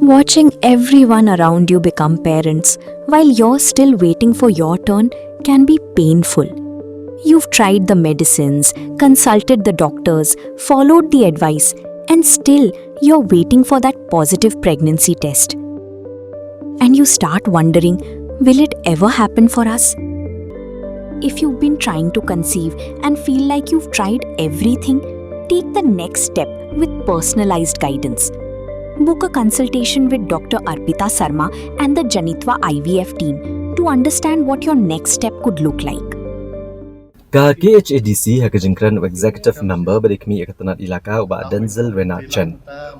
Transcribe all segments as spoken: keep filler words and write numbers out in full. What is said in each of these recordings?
Watching everyone around you become parents while you're still waiting for your turn can be painful. You've tried the medicines, consulted the doctors, followed the advice, and still you're waiting for that positive pregnancy test. And you start wondering, will it ever happen for us? If you've been trying to conceive and feel like you've tried everything, take the next step with personalized guidance. Book a consultation with Doctor Arpita Sarma and the Janitva I V F team to understand what your next step could look like. Ka K H A D C ha ka jingkren u Executive Member bad i khmih ïa ka tnat ilaka u Bah Denzil Renard Chen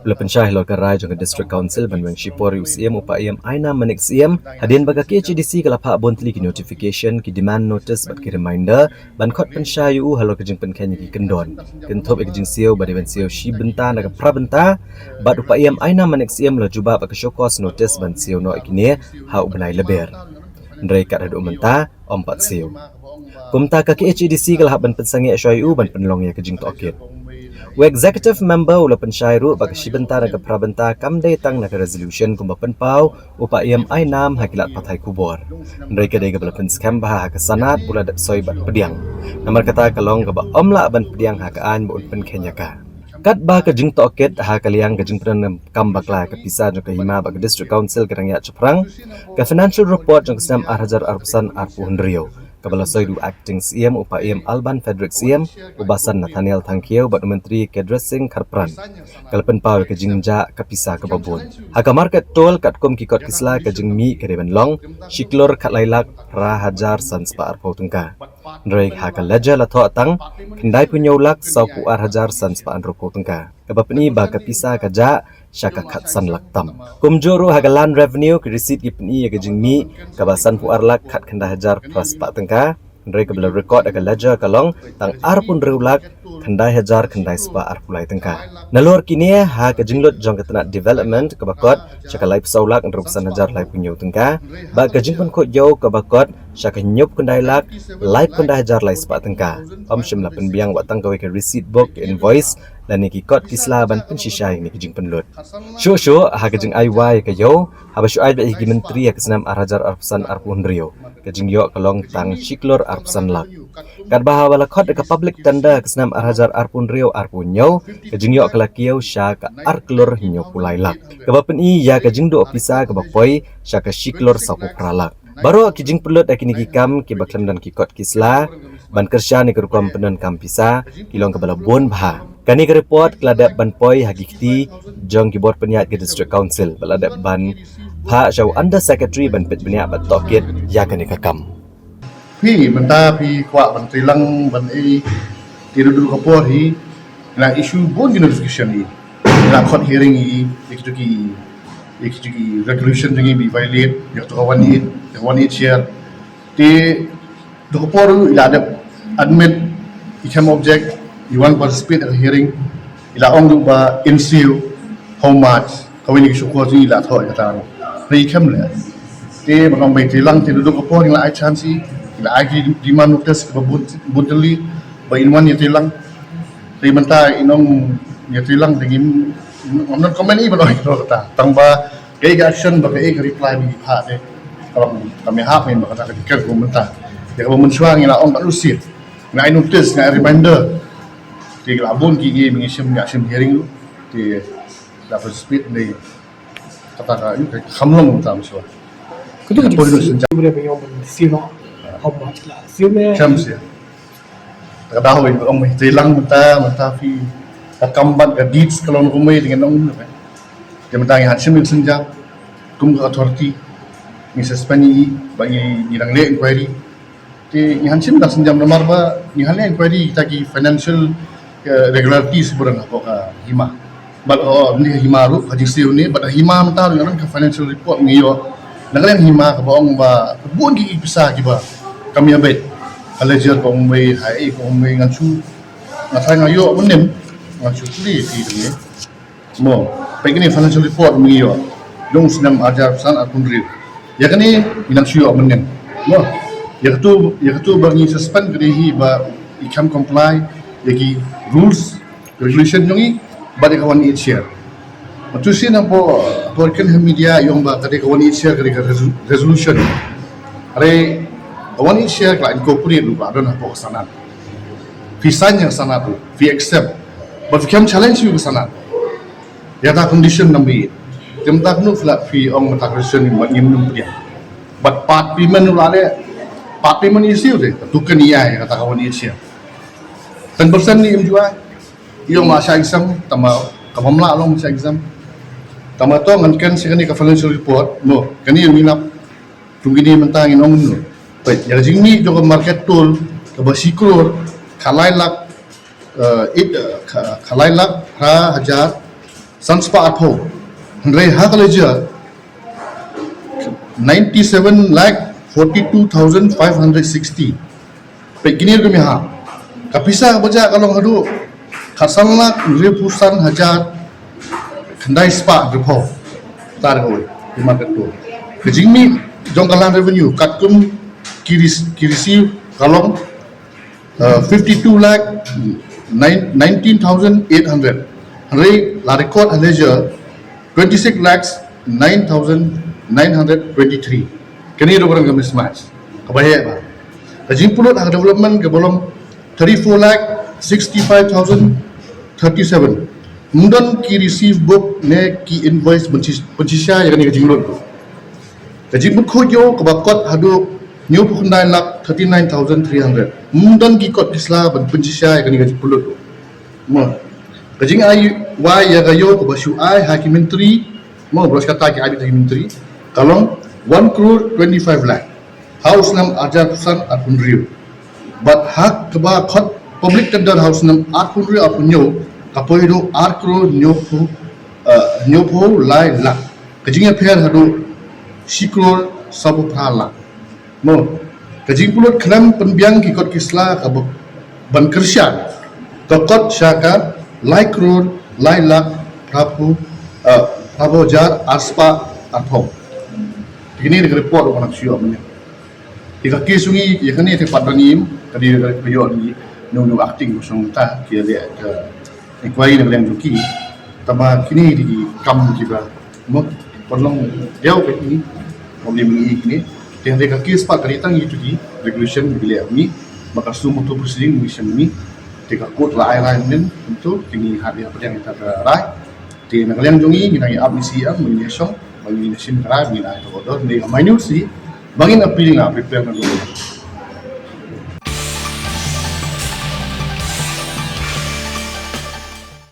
u la pynshai halor ka rai jong ka District Council ban weng shipor ïa u Syiem u Paiem Ainam Manik Syiem hadien ba ka K H A D C ka la phah bun tylli ki notification, ki demand notice bad ki reminder ban khot pynshai ïa u halor ka jingpynkheiñ ïa ki kyndon, kynthup ïa ka jingsiew ba dei ban siew shi bynta na ka phra bynta, bad u Paiem Ainam Manik Syiem la jubab ba ka show cause notice ban siew noh ïa kine ha u bnai Lber. Hynrei kat haduh mynta ym pat siew. Kumta ka K H A D C ka la hap ban pynsangeh shuwa ïa u ban pynlong ïa ka jingtohkit. U Executive Member u la pynshai ruh ba ka shi bynta na ka phra bynta kam dei tang na ka resolution kumba pynpaw u Paiem Ainam ha ki lad pathai khubor, hynrei ka dei kaba la pynskhem bha ha ka Senate, u la dep soi bad pdiang. Namar kata ka long kaba ym lah ban pdiang ha ka aiñ ba un pynkheiñ ïa ka. Katba ka jingtohkit ha ka liang ka jingpyndonkam bakla ïa ka pisa jong ka hima bad ka District Council ka dang ïaid shaphrang, ka financial report jong ka snem ar hajar arphew san arphew hynriew kaba la soi da u Acting Syiem u Paiem Alban Frederick Syiem, u Basan Nathaniel Thangkhiew bad u Myntri Gajendra Singh Kharpran ka la pynpaw ïa ka jingjah ka pisa kaba bun. Ha ka market toll katkum ki kot ki sla ka jingmih ka dei ban long shi klur khatlai lak phra hajar san spah arphew tyngka. Hynrei ha ka ledger la thoh tang khyndaiphew hynñiew lak sawphew ar hajar san spah hynriewphew tyngka, kaba pyni ba ka pisa ka jah sha ka khatsan lak tam. Kumjuh ruh ha ka Land Revenue ki receipt ki pyni ïa ka jingmih kaba sanphew ar lak khatkhyndai hajar phra spah tyngka, hynrei kaba la record ha ka ledger ka long tang arphew hynriew lak khyndai hajar khyndai spah arphew lai tyngka. Nalor kine ha ka jinglut jong ka tnat development kaba kot sha ka laiphew saw lak hynriewphew san hajar laiphew hynñiew tyngka, bad ka jingpynkhuid ïew kaba kot sha ka hynñiewphew khyndai lak laiphew khyndai hajar lai spah tyngka. Ym shym la pynbiang wat tang kawei ka receipt book, ka invoice lane ki kot ki sla ban pynshisha ïa kine ki jingpynlut. Shuh shuh ha ka jingai wai ka ïew haba shu ai beit ïa ki myntri ha ka snem ar hajar arphew san arphew hynriew, ka jingïoh ka long tang shi klur arphew san lak. Katba haba la khot ïa ka public tender ha ka snem ar hajar arphew hynriew arphew hynñiew, ka jingïoh ka la kiew sha ka ar klur hynñiewphew lai lak, kaba pyni ïa ka jingduh pisa kaba poi sha ka shi klur sawphew phra lak. Baroh ki jingpynlut ha kine ki kam kiba khlem don ki kot ki sla ban kyrshan ïa ka rukom pyndonkam pisa ki long kaba la bun bha. Kane ka report ka la dep ban poi ha ki kti jong ki bor pynïaid ka District Council bad la dep ban phah sha u Under Secretary ban peit bniah bad tohkit ïa kane ka kam. Phi mynta phi kwah ban treilang ban ei, te duh duh ka por hi ngi la issue bun ki notification hi, ngi la khot hearing hi ïa kitu ki, ïa kitu ki resolution jong ngi ba i violate ïa katu ka one eight, ïa one eight share. Te duh ka por ruh i la dep admit i khlem object, i wan participate ha ka hearing, i la ong ruh ba in siew how much, kawei na ki shukor jong ngi i la thoh ïa kata ruh. Hynrei i khlem leh. Te ban ong ba i treilang, te duh duh ka por ngi la ai chance i, ngi la ai ki demand notice kiba bun, bun tylli ba in wan ïatreilang. Te mynta in ong ïatreilang te ngim, ngam don comment i ban ong ïa kata. Tang ba kaei ka action bad kaei ka reply ba ngi phah te ka long, kam ïahap ngi ba kata ka jingkren kum mynta. Ïa kaba mynshuwa ngi la ong katno sien, ngi la ai notice, ngi la ai reminder. Te ki la bun ki ngi, ngi shim, ngi la shim hearing ruh. Te la participate ne kata ka, ïa ka kham long mynta mynshuwa. Katu ka Pun dei sien. Boleh ba ïong ban siew noh. How much la siew ne? Kham siew. Ka dei hoi ong mei treilang mynta, mynta phi ka kam bad ka deeds ka long kumei, te ngan ong ne. Te mynta ngi hap shim ïa ka sienjam kum ka authority, ngi suspend ïa i ba ngi, ngi dang leh inquiry. Te ngi hap shim ïa ka sienjam namar ba ngi hap leh inquiry kita ki financial, eh, irregularities ba don hapoh ka hima. Bad, oh, ne hima ruh, ha jingsiew ne, bad hima mynta ruh ngi don ka financial report ngi ïoh na ka liang hima kaba ong ba bun ki pisa kiba kam ïabeit ha ledger ka Mumbai, ha ei ka Mumbai, ngan shu, nga tharai nga ïoh mynnin, ngan shu plie phi mynnin. Mo, peit kane financial report ngi ïoh jong u snem ar hajar arphew san arphew hynriew. Ïa kane ngi nang shu ïoh mynnin. Mo, ïa katu, ïa katu ba ngi suspend ka dei hi ba i khlem comply ïa ki rules, regulation jong ngi bad ïa ka one eight share. Matu sien hapoh, hapoh kan ha media ïa ong ba ka dei ka one eight share ka dei ka resol-, resolution. Hynrei ka one eight share ka la incorporate ruh ba don hapoh ka sanad. Phi sign ïa ka sanad ruh, phi accept. But phi khlem challenge ïa ka sanad. Ïa kata condition number eight. Te mynta kumno phi la phi ong mynta condition ni, ngim nym pdiang. But part payment ruh la leh, part payment issue te, tu kan ïa ïa kata ka one eight share. Ten percent ni im ju ai. Ïa ong ma shah exam, tangba ka bym lah long shah exam. Tangba to ngan kren sha kane ka financial report, mo, kane ïa ngi nap. Kum kine mynta ngin ong kumno. Peit, ïa ka jingmih jong ka market toll kaba shi klur, ka lai lak, eh, it, eh, ka, ka lai lak phra hajar san spah arphew. Hynrei ha ka ledger, ninety-seven lakh forty-two thousand five hundred sixty. Peit kine ruh mih ha. Ka pisa kaba jah ka long haduh khatsan lak hynriewphew san hajar khyndai spah hynriewphew. Tar kawei, ki market toll. Ka jingmih jong ka land revenue katkum ki rec-, ki receive ka long, uh, fifty-two lakh nine, nineteen thousand eight hundred. Hynrei la record ha ledger twenty-six lakhs nine thousand nine hundred twenty-three. Kane ruh ka dei ka mismatch kaba heh ba. Ka jingpynlut ha ka development kaba long thirty-four lakh sixty-five thousand thirty-seven. Ym don ki receive book ne ki invoice pynshi-, pynshisha ïa kane ka jinglut. Ka jingpynkhuid ïew kaba kot haduh hynñiewphew khyndai lak thirty-nine thousand three hundred. Ym don ki kot ki sla ban pynshisha ïa kane ka jingpynlut. Mo. Ka jingai wai ïa ka ïew kaba shu ai ha ki myntri, mo, bros kata ki ai beit ha ki myntri, ka long one crore twenty-five lakh ha u snem arhajar arphew san arphew hynriew. Bad ha kaba khot public tender ha u snem arphew hynriew arphew hynñiew, ka poi haduh ar crore hynñiewphew, eh, hynñiewphew lai lak. Ka jingïapher haduh shi crore sawphew phra lak. Mo, ka jingpynlut khlem pynbiang ki kot ki sla kaba ban kyrshan, ka kot sha ka lai crore lai lak phraphew, eh, phraphew hajar ar spah arphew. Kine ki report ba nang shu ïoh mynne. Ïa ka case jong ngi, ïa kane te pat ban im, ka dei ka dei ka ïoh ngi, nong nong acting ko song ta, ki leh ka inquiry na ka liang jong ki. Tangba kine dei ki kam kiba, mo, pynlong diaw ka ngi, mo, ngi ngi kine. Te hynrei ka case pat ka dei tang ïa ki regulation ki leh ngi, ba ka suit motu proceeding ngi shem ngi. Te ka court la ai rai mynne, tentu te ngi hap ïa pdiang ïa ka rai. Te na ka liang jong ngi, ngi nang ïa ap ngi shu ïa, ngi ïa shong, ba ngi ïa shim ka rai, ngi nang ïa order, ngi ïa minute shuh, ba ngin appeal, ngi prepare na ka liang.